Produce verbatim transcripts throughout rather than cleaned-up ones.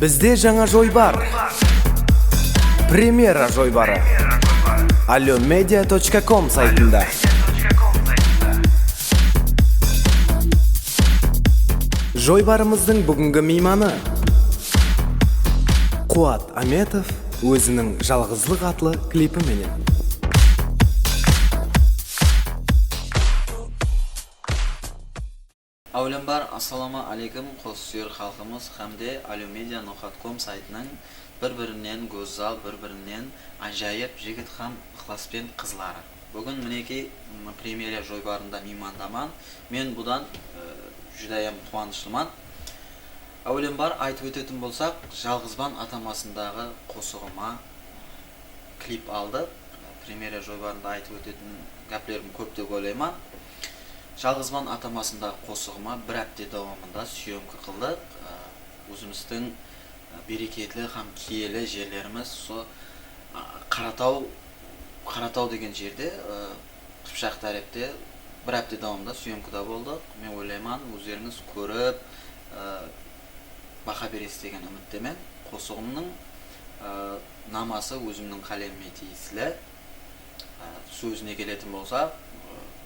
Bizde jańa joybar. Premyera joybarı. Alyomedia точка ком saytında. Joybarımızdıń búgingi miymanı Quwat Ametov óziniń Jalǵızlıq atlı klipi menen. Áwlembar, assalawma áleykum, qosıq súyer xalqımız hám de Alyomedia noqat kom saytınıń bir-birinen gózzal, bir-birinen ájayıp jigit hám ıqlasbent qızları. Búgin, minekey, m, premyera joybarında miymandaman. Men budan, e, júdayam quwanıshlıman. Áwlembar, aytıp ótetin bolsaq, Jalǵızban atamasındaǵı qosıǵıma klip aldıq. Premyera joybarında aytıp ótetin gáplerim kóp dep oylayman. Jalǵızban atamasındaǵı qosıǵıma bir hápte dawamında syomka qıldıq. Á, ózimizdiń, á, bereketli hám kiyeli jerlerimiz usı, á, Qarataw, Qarataw degen jerde, á, Qıpshaq tárepte bir hápte dawamında syomkada boldıq. Men oylayman, ózlerińiz kórip, á, baha beresiz degen úmittemen. Qosıǵımnıń, á, naması ózimniń qálemime tiyisli. Á, sózine keletin bolsaq, á,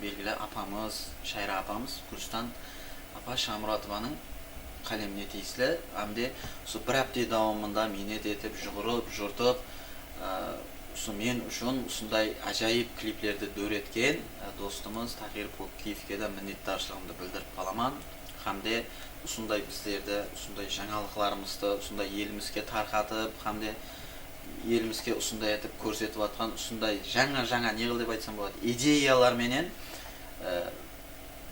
belgili apamız, shayra apamız Gúlistan apa Shamuratovanıń qálemine tiyisli. Hám de usı bir hápte dawamında miynet etip, juwırıp, jurtıp, á, usı men ushın usınday ájayıp kliplerdi dóretken, á, dostımız Tahir Pokkievke de minnetdarshılıǵımdı bildirip qalaman. Hám de usınday bizlerdi, usınday jańalıqlarımızdı usınday elimizge tarqatıp, hám de elimizge usınday etip kórsetip atqan usınday jańa-jańa, ne qıl dep aytsam boladı, ideyalar menen, e,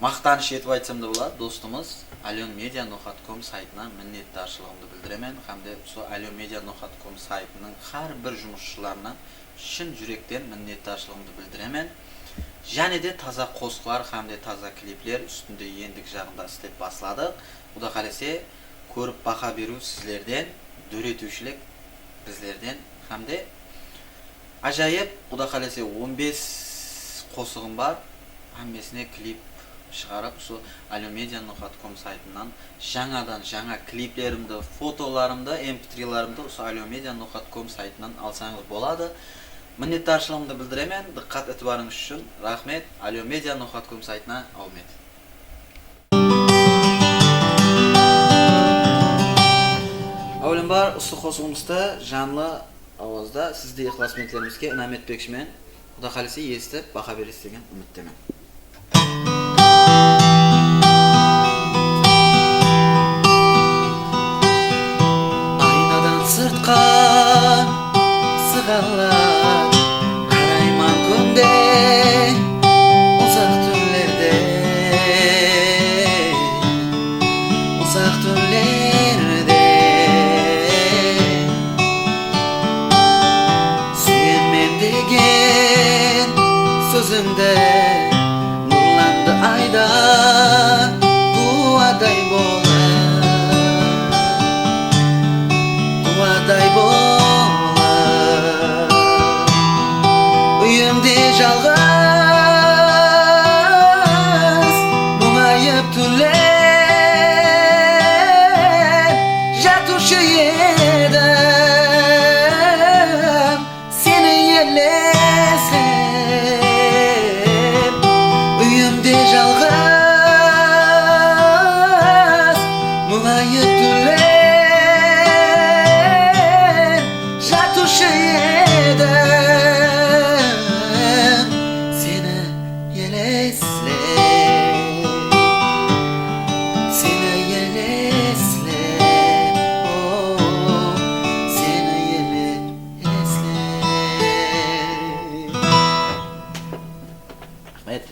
maqtanısh etip aytsam da boladı, dostımız Alyomedia noqat kom saytına minnetdarshılıǵımdı bildiremen hám de usı Alyomedia noqat kom saytınıń hár bir jumısshılarına shın júrekten minnetdarshılıǵımdı bildiremen. Jáne de taza qosıqlar hám de taza klipler ústinde endigi jaǵında islep basladıq. Quda qálese, kórip baha beriw sizlerden, dóretiwshilik bizlerden hám de ájayıp, quda qálese, on bes qosıǵım bar. Hámmesine klip shıǵarıp, usı Alyomedia noqat kom saytınan jańadan jańa kliplerimdi, fotolarımdı, em pi trilarımdı usı Alyomedia noqat kom saytınan alsańız boladı. Minnetdarshılıǵımdı bildiremen. Dıqqat itibarıńız ushın raxmet. Alyomedia noqat kom saytına áwmet. Áwlembar, usı qosıǵımızdı janlı awazda sizdey ıqlasbentlerimizge inam etpekshimen. Quda qálese, esitip, baha beresiz degen úmittemen. Aynadan sırtqa sıǵalap qarayman kúnge uzaq túnlerde, uzaq túnlerde. Súyemen degen sózińdi nurlandı ayda quwaday bolıp, quwaday bolıp. Úyimde jalǵız muńayıp túnler jatıwshı edim. Seni eleslep, úyimde jalǵız muńayıp túnler jatıwshı edim. Seni eleslep, seni eleslep, o, seni ele- Raxmet.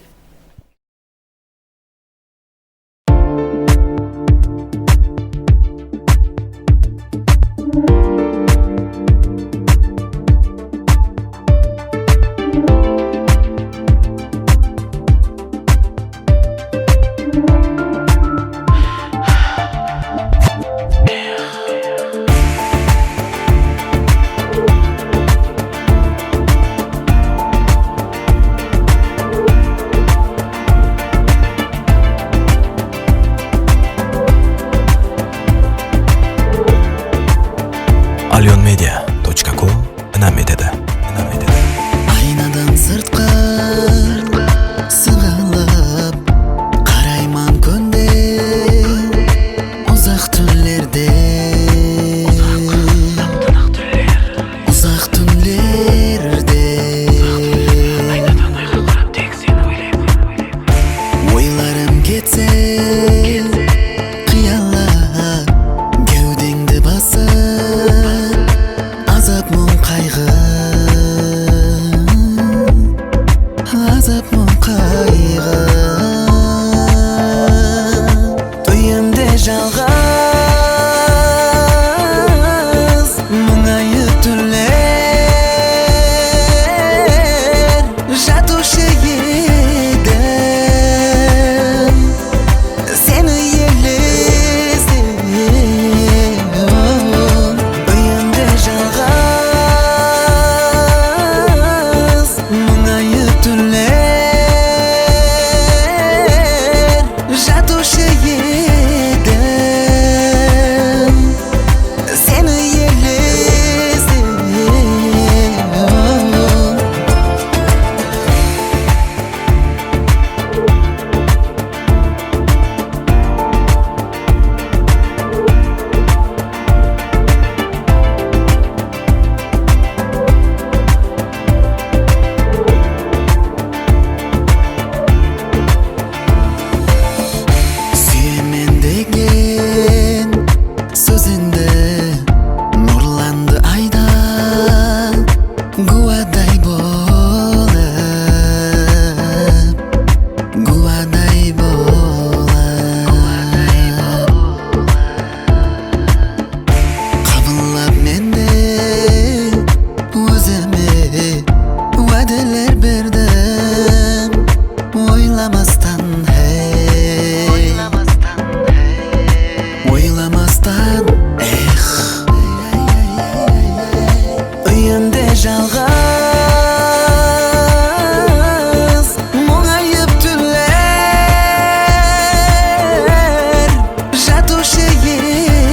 Dushiye,